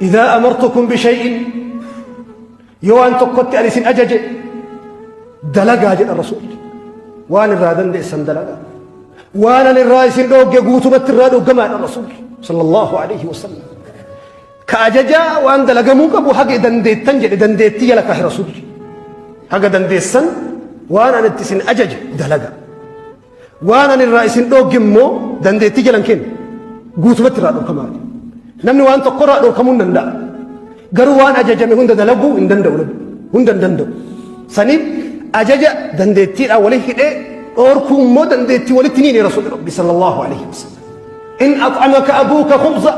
Idaa amartukum bishay'in, yoo waan tokkotti ani isin ajaje dalagaa jedha Rasuulli. Waan irraa dandeessan dalagaa. Waan ani irraa isin dhoogge guutumatti irraa dhooggamaa jedha Rasuulli sallallahu alaihi wasallam. Ka ajajaa waan dalagamuu qabu haga dandeettan jedhe, dandeettii jala kaahe Rasuulli. Haga dandeessan waan ani itti isin ajaje dalagaa. Waan ani irraa isin dhoogge immoo dandeettii jalan kennu. Guutumatti irraa dhorkamaa. Namni waan tokko irraa dhorkamuu hin danda'a. Garuu waan ajajame hunda dalaguu hin danda'u namni. Hunda hin danda'u. Saniif ajaja dandeettiidhaan walitti hidhee dhorkuu immoo dandeettii walitti ni hidhe Rasuulli Rabbi sallallahu alaihi wasallam. In at'amaka abuuka khubza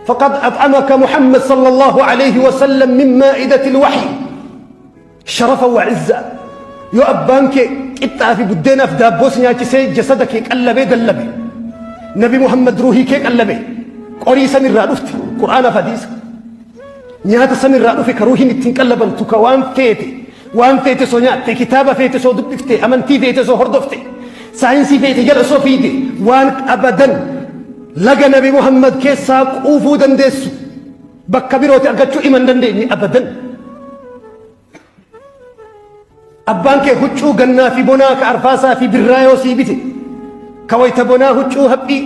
faqad at'amaka Muhammad sallallahu alaihi wasallam min maa'idati alwahyi sharafa wa izza. Yoo abbaan kee qixxaa fi buddeenaaf daabboo si nyaachisee jasada kee qallabee dallabe, Nabi Muhammad ruuhii kee qallabe. Qorii samirraa dhufte, Qur'aanaaf hadiisa, nyaata samirraa dhufe ka ruuhiin ittiin qallabamtu, ka waan feete waan feete soo nyaatte, kitaaba feete soo dubbifte, amantii feete soo hordofte, saayinsii feete jala soo fiide, waan abadan laga Nabi Muhammad keessaa quufuu dandeessu bakka birooti argachuu ima hin dandeenye abadan. Abbaan kee huccuu gannaa fi bonaa ka arfaasaa fi birraa yoo sii bite, ka wayta bonaa huccuu haphii,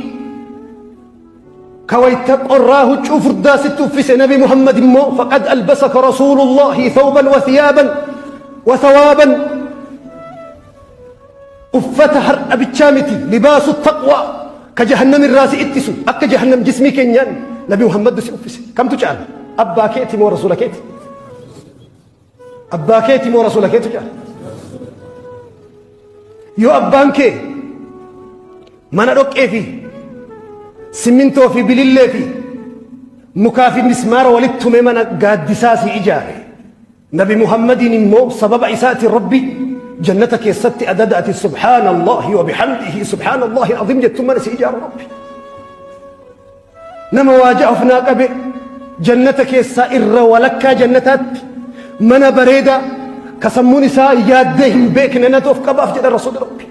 ka wayta qorraa huccuu furdaa sitti uffise, Nabi Muhammad immoo faqad albasaka rasuulullahi thawban wa thiyaaban wa thawaaban. Uffata har'a bichaa miti, libaasu taqwaa ka jahannam irraa si ittisu, akka jahannam jismii keenyaan Nabi Muhammad si uffise. Kamtu caala? Abbaa keeti moo rasuula keeti? Abbaa keeti moo rasuula keetu caala? Yoo abbaan kee mana dhoqqee fi simmintoo fi bilillee fi mukaa fi mismaara walitti tume mana gaaddisaa si ijaare, Nabi Muhammadiin immoo sababa isaatiin Rabbi jannata keessatti adada ati subhaanallahi wa bihamdihi subhaanallahi azim jettu mana si ijaaru Rabbi. Nama waa ja'a of naa qabe jannata keessaa irra walakkaa jannataatti mana bareedaa ka sammuun isaa yaaddee hin beekne natu of qabaaf jedha Rasuulli Rabbi.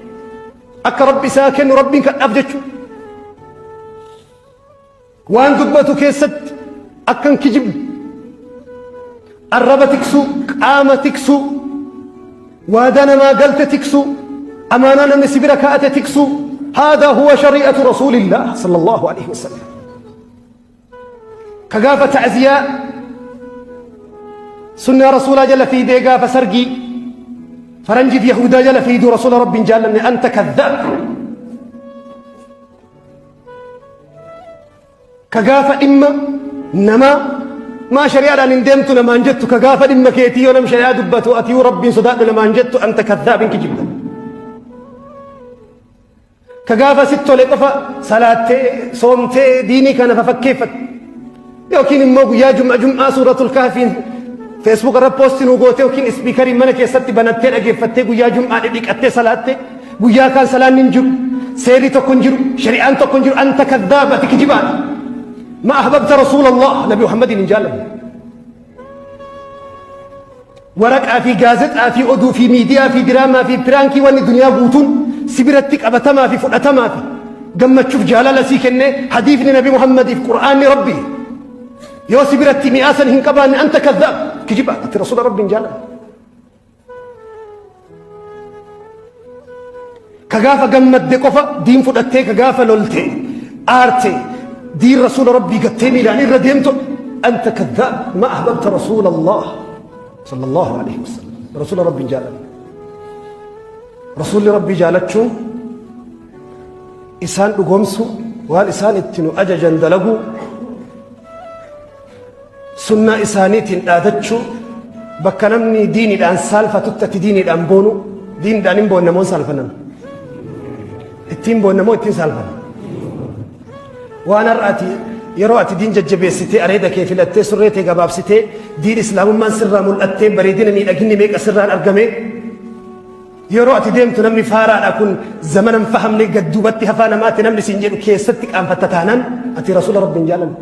Akka Rabbi isaa kennu Rabbiin kadhaaf jechuudha. Waan dubbatu keessatti akkan kijibne, arraba tiksuu, qaama tiksuu, waadaa namaa galte tiksuu, amaanaa namni si bira kaa'ate tiksuu. Haadaa huwa shari'atu rasuulillah sallallahu alaihi wasallam. Ka gaafa ta'ziyaa sunnaa rasuulaa jala fiidee, gaafa sargii faranjiif yahudaa jala fiiduu rasuula rabbiin jaallanne, anta kadhaab. Ka gaafa dhimma namaa maa shari'aadhaan hin deemtu namaan jettu, ka gaafa dhimma keetii yoo nam shari'aa dubbatu atiyuu rabbiin sodaadhu namaan jettu, anta kadhaab, hin kijibda. Ka gaafa sitti tole qofa salaattee soomtee diinii kana fafakkeeffatte, yookiin immoo guyyaa jum'a jum'aa suuratul kahfiin Facebook irra poosti nuu goote, yookiin ispiikarii mana keessatti banattee dhageeffattee guyyaa jum'aa dhidhiqattee salaatte, guyyaa kaan salaanni hin jiru, seerri tokko hin jiru, shari'aan tokko hin jiru, anta kadhaab, ati kijibaadha. Ma ahbabta rasuulallah, Nabi Muhammadiin hin jaallanne. Waraqaa fi gaazexaa fi oduu fi miidiyaa fi diraamaa fi piraankii wanni duniyaa guutuun si biratti qabatamaa fi fudhatamaa fi gammachuuf jaalala sii kennee, hadiifni Nabi Muhammadiif Qur'aanni Rabbii yoo si biratti mi'aa san hin qabaanne, anta kadhaab, kijiba, ati rasuula Rabbii hin jaalanne. Ka gaafa gammadde qofa diin fudhattee, ka gaafa lolte aarte diin rasuula Rabbii gattee miilaan irra deemtu, anta kadhaab, ma ahbabta rasuula Allah sallallahu alaihi wasallam. Rasuula Rabbii hin jaalanne. Rasuulli Rabbii jaalachuun isaan dhugoomsu, waan isaan itti nu ajajan dalaguu, sunnaa isaaniitiin dhaadachuu, bakka namni diiniidhaan saalfatutti ati diiniidhaan boonu. Diiniidhaan hin boonna moo hin saalfannan? Ittiin boonna moo ittiin saalfanna? Waan har'a ati yeroo ati diin jajjabeessitee, areeda kee filattee, surree tee gabaabsitee, diin islaamummaan sirraa mul'attee, bareedina miidhaginni meeqa sirraan argame, yeroo ati deemtu namni faaraadha kun, zamana hin fahamne, gadduubatti hafaa namaati namni siin jedhu keessatti qaanfatta taanaan, ati rasuula rabbiin jaalanne.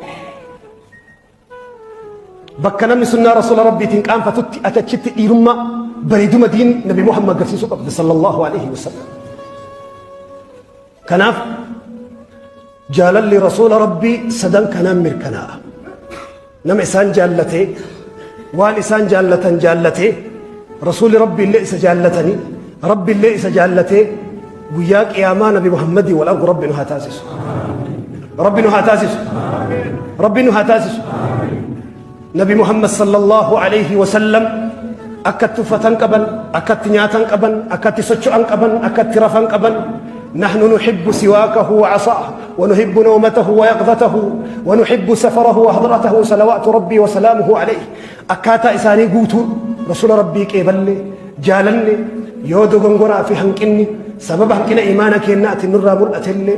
Bakka namni sunnaa rasuula rabbiitiin qaanfatutti ati achitti dhiirummaa bareeduma diin Nabi Muhammad agarsiisuu qabda sallallahu alaihi wasallam. Kanaaf Jaalalli Rasuula Rabbii sadan kanaan mirkanaa'a. Nama isaan jaallatee, waan isaan jaallatan jaallatee, Rasuulli Rabbii illee isa jaallatanii, Rabbi illee isa jaallatee, guyyaa qiyaamaa Nabi Muhammadii wal argu Rabbi nu haa taasisu. Rabbi nu haa taasisu. Rabbi nu haa taasisu. Nabi Muhammad sallallahu alayhi wa sallam akkatti uffatan qaban, akkatti nyaatan qaban, akkatti socho'an qaban, akkatti rafan qaban. نحن نحب سواكه وعصاه ونحب نومته ويقظته ونحب سفره وحضرته صلوات ربي وسلامه عليه. أكاتا إساني قوتون رسول ربي كيبلي جالني يودو غنغرا في هنكني سبب هنكنا إيمانك ينأتي نرى مرأة اللي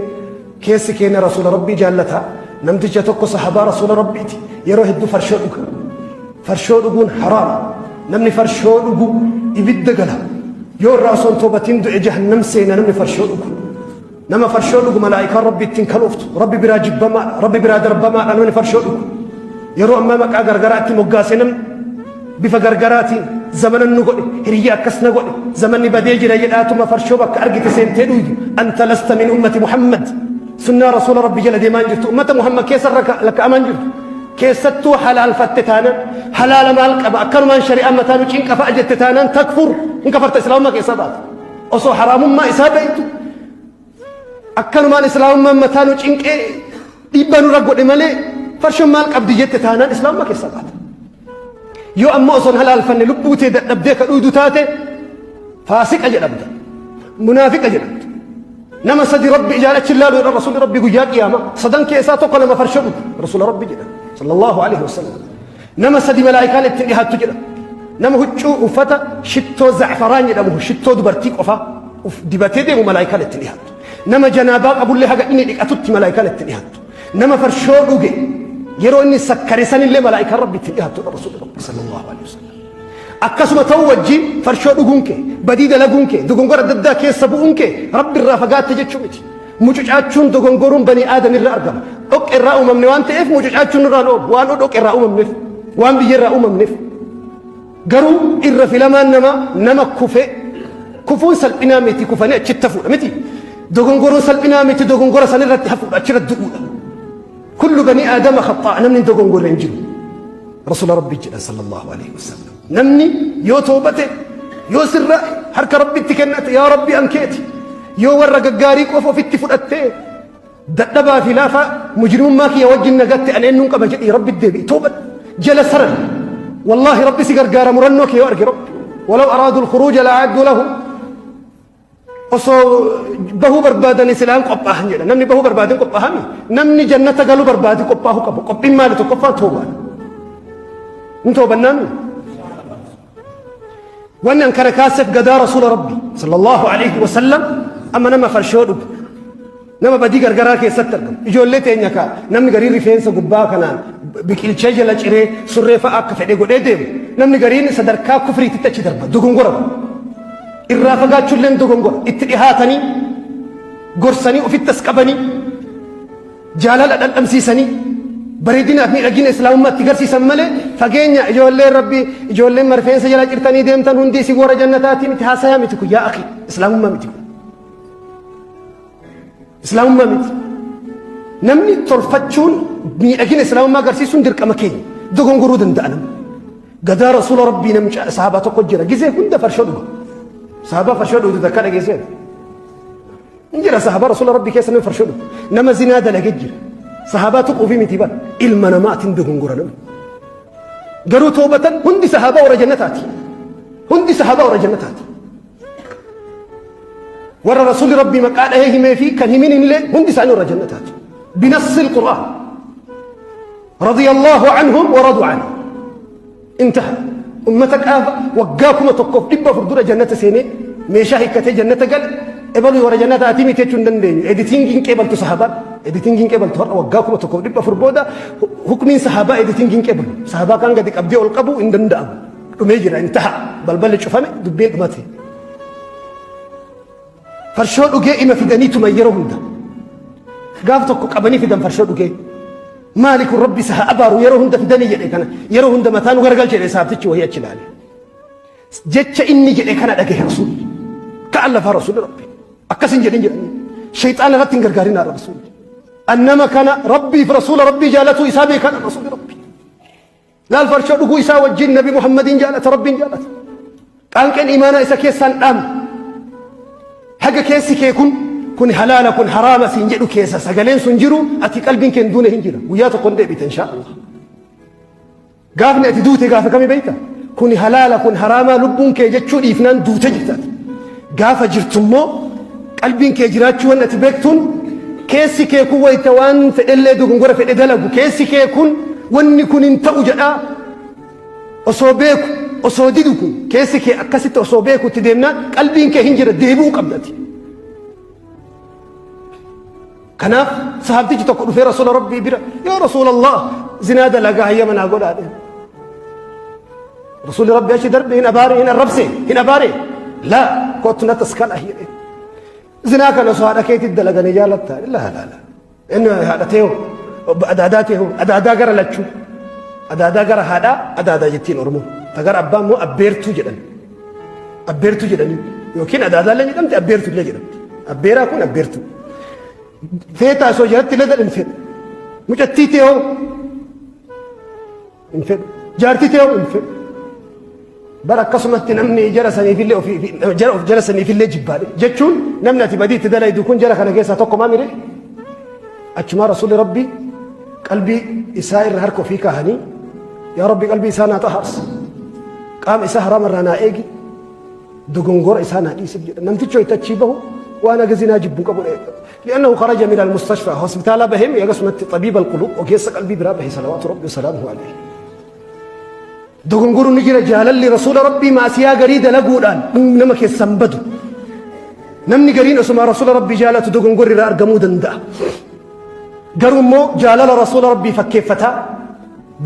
keessi keenya Rasuula Rabbii jaallata. Namticha tokko sahabaa Rasuula Rabbiiti. Yeroo hedduu farshoo dhuga. Farshoo dhuguun haraama. Namni farshoo dhugu ibidda gala. Yoo irraa osoo hin toobatin du'e jahannam seena namni farshoo dhugu. Nama farshoo dhugu malaa'ikaan Rabbi ittiin kalooftu. Rabbi biraa jibbamaadha. Rabbi biraa darbamaadha namni farshoo dhugu. Yeroo ammaa maqaa gargaraa itti moggaasee namni bifa gargaraatiin zamanan nu godhe, hiriyya akkas na godhe, zamanni badee jira jedhaatuma farshoo bakka argite seentee dhuydu. Anta lasta min ummati Muhammad. Sunnaa Rasuula Rabbi jala deemaa hin jirtu. Ummata Muhammad keessa lakka'amaa hin jirtu. Keessattuu halaalfatte taanaan, halaala maal qaba, akkanumaan shari'aan mataa nu cinqa fa'a jette taanaan, takfur, hin kafarta, islaamummaa keessaa baata. Osoo haraamummaa isaa beektu akkanumaan islaamummaan mataa nu cinqee dhiibbaa nurra godhe malee farshoon maal qabdi jette taanaan islaamummaa keessaa baata. Yoo ammoo osoo hin halaalfanne lubbuu tee dadhabdee ka dhuydu taate faasiqa jedhamta. Munaafiqa jedhamta. Nama sadi Rabbi ijaan achi ilaalu jedhan Rasuulli Rabbi guyyaa qiyaamaa. Sadan keessaa tokko nama farshoo dhugu Rasuula Rabbi jedhan. Sallallahu alaihi wasallam. Nama sadi malaa'ikaan ittiin dhihaattu jedha. Nama huccuu uffata shittoo za'faraan jedhamu, shittoo dubartii qofaa uf dibatee deemu malaa'ikaan ittiin dhihaattu. Nama janaabaa qabullee haga inni dhiqatutti malaa'ikaan ittiin dhihaattu. Nama farshoo dhuge yeroo inni sakkare sanillee malaa'ikaan Rabbi ittiin dhihaattu Rasuulli Rabbi sallallahu alaihi wasallam. Akkasuma ta'uu wajjin farshoo dhuguun kee, badii dalaguun kee, dogongora adda addaa keessa bu'uun kee Rabbi irraa fagaatte jechuu miti. Mucucaachuun, dogongoruun banii Aadam irraa argama. Dhoqqe irraa uumamne waan ta'eef mucucaachuun nurraa hin oolu. Waan dhoqqe irraa uumamneef, waan biyya irraa uumamneef. Garuu irra filamaan namaa nama kufe, kufuun salphinaa miti, kufanii achitti hafuudha miti. Dogongoruun salphinaa miti, dogongora sanirratti hafuudha, achirratti du'uudha. Kullu banii Aadama khaxaa, namni hin dogongorre hin jiru. Rasuula Rabbi jedhan sallallahu alaihi wasallam. Namni yoo toobate, yoo sirra harka Rabbitti kennate, yaa Rabbi an keeti. Yoo warra gaggaarii qofa ofitti fudhattee dadhabaa fi laafaa mujrimummaa kiyya wajjin nagatte, an eenyuun qaba jedhii Rabbi deebi'i, toobadhu, jala saran. Wallaahi Rabbi si gargaara murannoo kee yoo arge Rabbi. Walaw araadu al-khuruuja la'addu lahu. Osoo bahuu barbaadanii silaan qophaahan jedha. Namni bahuu barbaadin qophaahami. Namni jannata galuu barbaade qophaahuu qabu. Qophiin maali? Tokkoffaa toobaan. Hin toobannaami. Wanni an kana kaaseef gadaa Rasuula Rabbi sallallahu alaihi wasallam amma nama farshoo dhugu, nama badii gargaraa keessatti argamu, ijoollee teenya kaa namni gariin rifeensa gubbaa kanaan biqilchee jala ciree surree fa'a akka fedhe godhee deemu, namni gariin sadarkaa kufriititti achi darba. Dogongora irraa fagaachuulleen dogongora. Itti dhihaatanii gorsanii ofitti as qabanii jaalala dhandhamsiisanii bareedinaaf miidhagina islaamummaa itti garsiisan malee, fageenya ijoolleen Rabbii, ijoolleen marfeensa jala cirtanii deemtan hundi isin warra jannataatii miti haasayaa miti kun. Yaa akhi, islaamummaa miti kun, islaamummaa miti. Namni tolfachuun miidhagina islaamummaa agarsiisuun dirqama keenya. Dogongoruu danda'a namni. Gadaa Rasuula Rabbii, namni sahaabaa tokko jira, gizee hunda farshoo dhuga. Sahaabaa farshoo dhugdu takka dhageessee hin jira. Sahaabaa Rasuula Rabbii keessa namni farshoo dhugu, nama zinaa dalage jira. Sahaabaa tuquufi miti bara, ilma namaatiin dogongora namni. Garuu toobatan. Hundi sahaabaa warra jannataati. Hundi sahaabaa warra jannataati. Warra Rasuulli Rabbii maqaa dhahee himee fi kan himin illee hundi isaanii warra jannataati. Binassi Qur'aan. Radiyallahu anhum wa radu anhu. Intaha. Ummata qaafa waggaa 1400 dura jannata seenee meeshaa hiikkatee jannata gale, ebaluu warra jannataatii miti jechuu hin dandeenyu. Editingiin qeebaltu sahaabaan. Editingiin qeebaltu har'a waggaa 1400 booda hukmiin sahaabaa editingiin qeebalu. Sahaabaa kan gadi qabdee ol qabu hin danda'amu. Dhumee jira, intaha. Balballi cufame, dubbiin dhumate. Farshoo dhugee ima fidanii tuman yeroo hunda. Gaaf tokko qabanii fidan farshoo dhugee. Maali kun, Rabbi isa haa abaaru, yeroo hunda fidanii jedhe, kana yeroo hunda mataa nu garagalche jedhe saabtichi wahii achi ilaale. Jecha inni jedhe kana dhagahe Rasuulli. Ka'an lafaa Rasuulli Rabbi. Akkas hin jedhin jedhanii. Shayxaana irratti hin gargaarinaa Rasuulli. An nama kana Rabbiif Rasuula Rabbii jaalatuu isaa beekan Rasuuli Rabbii. Laal farshoo dhuguu isaa wajjin Nabi Muhammadiin jaalata Rabbiin jaalata. Qaanqeen imaanaa isa keessaan dhaamne. Haga keessi kee kun kun halaala kun haraama siin jedhu keessa sagaleen sun jiru ati qalbiin kee hin duune hin jira. Guyyaa tokko hin deebite inshaa Allah. Gaafni ati duute gaafa kami beekta? Kuni halaala kun haraamaa lubbuun kee jechuu dhiifnaan duute jirta ati. Gaafa jirtu immoo qalbiin kee jiraachuu waan ati beektuun keessi kee kun wayita waan fedhellee dogongora fedhe dalagu keessi kee kun wanni kun hin ta'u jedhaa osoo beeku osoo didu kun keessi kee akkasitti osoo beeku itti deemnaan qalbiin kee hin jira deebi'uu qabda ati. Kanaaf sahaabtichi tokko dhufee rasuula rabbii bira yaa rasuula Allah zinaa dalagaa hayyama naa godhaa jedhe. Rasuulli rabbii achi darbe hin abaare hin arrabse hin abaare laa kottu na taskala jedhe. Zinaa kana osoo haadha keetii dalaganii jaalattaa laa laa laa. Inni haadha teeho adaadaa teeho adaadaa gara lachuu adaadaa gara haadhaa adaadaa jettiin Oromoo ta gara abbaa immoo abbeertuu jedhan. Abbeertuu jedhanii yookiin adaadaallee jedhamti abbeertuu illee jedhamti. Abbeeraa kun abbeertuu. Feetaa osoo jalatti illee hin fedhu. Mucattii ta'ee hoo hin fedhu. Jaartii ta'ee hoo hin fedhu. Bara akkasumatti namni jara saniifillee ofii jara of jara saniifillee jibbaadhe jechuun namni ati badii itti dalaydu kun jara kana keessaa tokko maamire achumaa rasuulli rabbii qalbii isaa irra harka ofii kaahanii yaa rabbi qalbii isaa naa xahaarsi qaama isaa haraama irraa naa eegi dogongora isaa naa dhiisif jedha namtichi wayita achii bahu waan haga zinaa jibbu qabu لأنه خرج من المستشفى هوسبيتالا بهم يقسمت طبيب القلوب وكيس قلبي برا به صلوات ربي وسلامه عليه dogongoruu ni jira jaalalli rasuula rabbii maasiyaa garii dalaguudhaan nama keessan badu namni gariin osuma rasuula rabbii jaalatu dogongorri irraa argamuu danda'a garuu immoo jaalala rasuula rabbii fakkeeffataa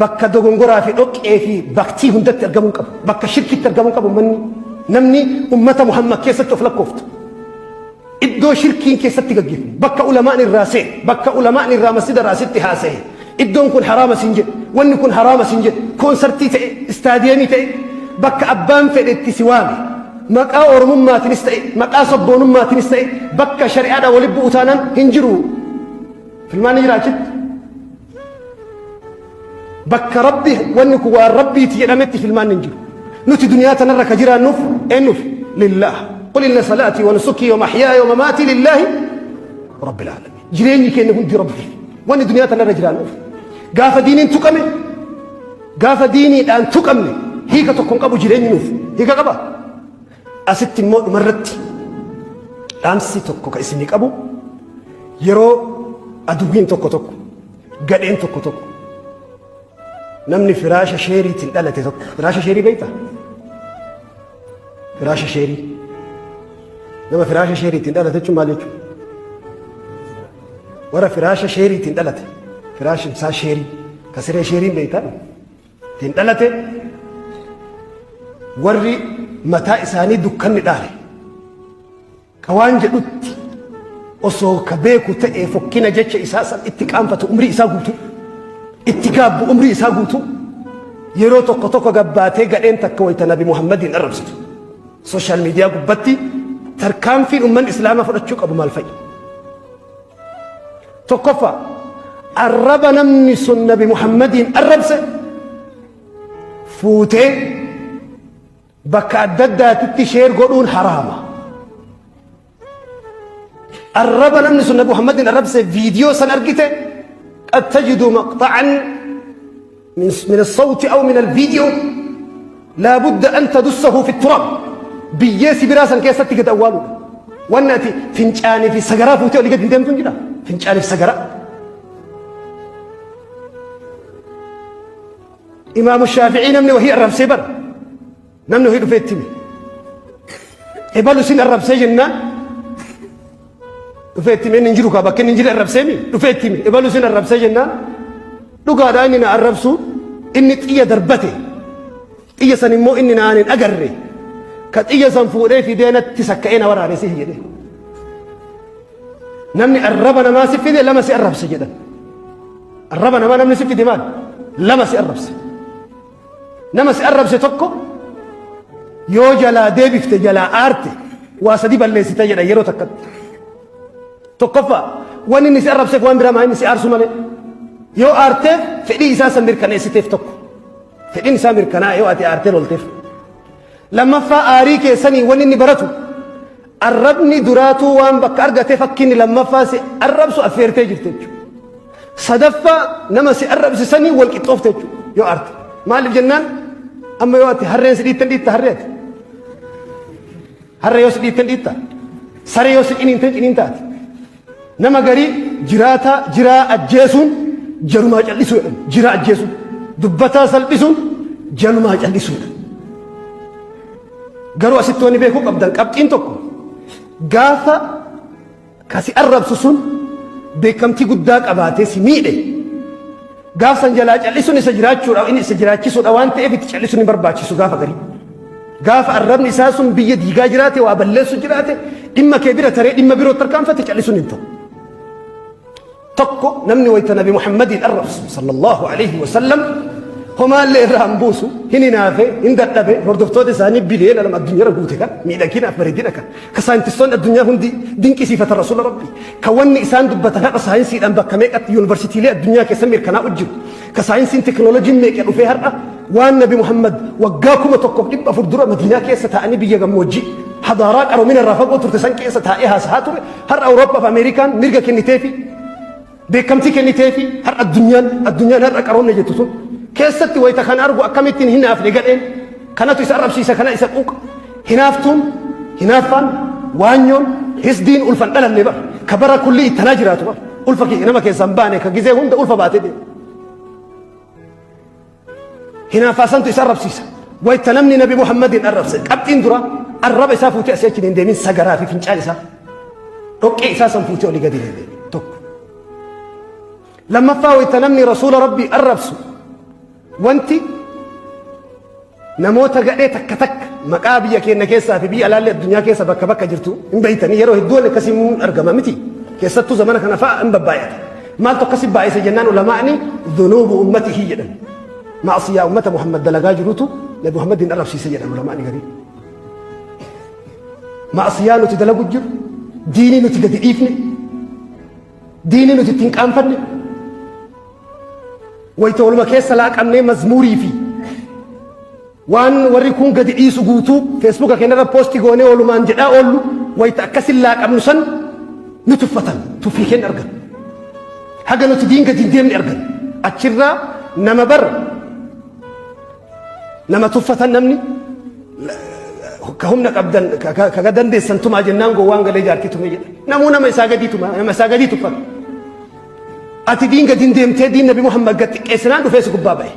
bakka dogongoraa fi dhoqqee fi baktii hundatti argamuu qabu. Bakka shirkitti argamuu qabu manni namni ummata Muhammad keessatti of lakkooftu. Iddoo shirkiin keessatti gaggeeffamu bakka ulamaan irraa seene bakka ulamaan irraa masjida raasitti haasa'e iddoon kun haraama siin jedhe wanni kun haraama siin jedhe koonsartii ta'e istaadiyeemii ta'e bakka abbaan fedhe itti si waame maqaa oromummaatiinis ta'e maqaa sabboonummaatiinis ta'e bakka shari'aadhaan walitti bu'u taanaan hin jiru. Filmaan ni jira achitti. Bakka Rabbi wanni kun waan Rabbiiti jedhametti filmaan hin jiru. Nuti duniyaa tanarra ka jiraannuuf eenyuuf? Lillaah. Qul inna salaatii wa nusukii wa mahyaaya wa mamaatii lillaahi rabbil aalamiin. Jireenyi keenya hundi Rabbiif. Wanni duniyaa tanarra jiraannuuf. Gaafa diiniin tuqame gaafa diiniidhaan tuqamne hiika tokko hin qabu jireenyi nuuf. Hiika qaba. Asitti immoo dhumarratti dhaamsi tokko ka isinii qabu yeroo aduwwiin tokko tokko gadheen tokko tokko namni firaasha sheeriitiin dhalate tokko firaasha sheerii beektaa? Firaasha sheerii nama firaasha sheeriitiin dhalate jechuun maal jechuudha? Warra firaasha sheeriitiin dhalate firaashin isaa sheerii ka siree sheeriin beektaa? Ittiin dhalate warri mataa isaanii dukkanni dhaale ka waan jedhutti osoo ka beeku ta'ee fokkina jecha isaa san itti qaanfatu umrii isaa guutuu itti gaabbu umrii isaa guutuu yeroo tokko tokko gabbaatee gadheen takka wayita nabi Muhammadiin arrabsitu sooshaal miidiyaa gubbatti tarkaanfiin ummanni islaamaa fudhachuu qabu maal fa'i? Tokkoffaa arraba namni sun nabi Muhammadiin arrabse fuutee bakka adda addaatitti sheer godhuun haraama. Arraba namni sun nabi Muhammadiin arrabse viidiyoo san argite qad tajidu maqxa'an من الصوت أو من الفيديو لا بد أن تدسه في التراب biyyee sibiraa san keessatti gad awwaaluudha. Wanni ati fincaanii fi sagaraa fuutee olii gad hin deemtu hin jira. Fincaanii fi sagaraa. Imaamu Shaafi'ii namni wahii arrabsee bara. Namni wahii dhufee itti hime. Ebalu isin arrabsee jennaan dhufee itti hime inni hin jiru kaa bakka inni hin jirre arrabsee mi dhufee itti hime ebalu isin arrabsee jennaan dhugaadhaa inni na arrabsu inni xiyya darbate xiyya san immoo inni naan hin agarre ka xiyya san fuudhee fidee natti sakka'ee na waraane si jedhe namni arraba namaa si fide lama si arrabse jedhan arraba namaa namni si fide maal lama si arrabse Nama si arrabse tokko yoo jalaa deebifte jalaa aarte waa sadi balleessite jedha yeroo takkatti. Tokkoffaa Wanni inni si arrabseef waan biraa maa inni si aarsu malee. Yoo aarteef fedhii isaa san mirkaneessiteef tokko. Fedhiin isaa mirkanaa'a yoo ati aartee lolteef. Lammaffaa aarii keessanii wanni inni baratu arrabni duraatuu waan bakka argateef akki inni lammaffaa si arrabsu affeertee jirte jechuudha. Sadaffaa nama si arrabse sanii wal qixxoofte jechuudha yoo aarte. Maaliif jennaan amma yoo ati harreen si dhiitte dhiitta harree ati. Harree yoo si dhiitte dhiitta. Saree yoo si ciniinte ciniinta ati. Nama garii jiraataa jiraa ajjeesuun jarumaa cal'isuu jedhan. Jiraa ajjeesuun. Dubbataa salphisuun jalumaa cal'isuudha. Garuu asitti wanni beekuu qabdan qabxiin tokko gaafa ka si arrabsu sun beekamtii guddaa qabaatee si miidhe gaaf san jalaa cal'isuun isa jiraachuudha inni isa jiraachisuudha waan ta'eef itti cal'isuun hin barbaachisu gaafa garii. Gaafa arrabni isaa sun biyya diigaa jiraate waa balleessu jiraate dhimma kee bira taree dhimma biroo tarkaanfate cal'isuun hin ta'u. Tokko namni wayta Nabi Muhammadiin arrabsu sallallahu alaihi wasallam homaallee irraa hin buusu hin hinaafe hin dadhabe hordoftoota isaanii biliyoona lama addunyaarra guute kan miidhaginaaf bareedina kan ka saayintistoonni addunyaa hundi dinqisiifatan rasuula rabbi ka wanni isaan dubbatan har'a saayinsiidhaan bakka meeqatti yuunivarsiitiilee addunyaa keessa mirkanaa'u jiru ka saayinsiin teknooloojiin meeqa dhufee har'a waan Nabi Muhammad waggaa 1400 dura Madiinaa keessa taa'anii biyya gammoojjii hadaaraa qaroomina irraa fagoo turte san keessa taa'ee haasahaa ture har'a Awurooppaa fi Ameerikaan mirga kenniteefi beekamtii kenniteefi har'a addunyaan addunyaan har'a qaroomne jettu sun keessatti wayita kana argu akkamittiin hinaafne gadheen kanatu isa arrabsiisa kana isa quuqa hinaaftuun hinaaffaan waanyoon hisdiin ulfan dhalanne bara ka bara kullii ittanaa jiraatu bara ulfa nama keessaa hin baane ka gizee hunda ulfa baatee deema. Hinaaffaa santu isa arrabsiisa. Wayta namni Nabi Muhammadiin arrabse qabxiin dura arraba isaa fuutee asii achi hin deemin sagaraa fi fincaan isaa dhoqqee isaa san fuutee olii gadi hin deemin tokko. Lammaffaa wayta namni rasuula Rabbii arrabsu wanti namoota gadhee takka takka maqaa biyya keenya keessaa fi biyya alaallee addunyaa keessa bakka bakka jirtu hin beeytanii yeroo hedduu wanni akkasii hin argama miti. Keessattuu zamana kana fa'a hin babbaay'ata. Maaltu akkasi baay'ise jennaan ulamaa'ni dhunuubu ummatihi jedhan. Ma'asiyaa ummata Muhammad dalagaa jirutu Nabi Muhammadin arrabsiise jedhan ulamaa'ni garii. Ma'asiyaa nuti dalagu jiru, diinii nuti gadi dhiifne, diinii nuti ittiin qaanfanne, wayita waluma keessa laaqamnee mazmuurii fi waan warri kun gadi dhiisu guutuu feesbuuka keenyarra poosti goonee walumaan jedhaa oollu wayita akkasin laaqamnu san nu tuffatan tuffii keenya argan haga nuti diin gadi hin deemne argan achirraa nama bar nama tuffatan namni ka humna qabdan ka dandeessan tumaa jennaan gowwaan galee jaartii tumee jedha namuu nama isaa gadii tuma nama isaa gadii tuffata Ati diin gadi hin deemtee diin Nabi Muhammad gad xiqqeessinaan dhufee si gubbaa ba'e.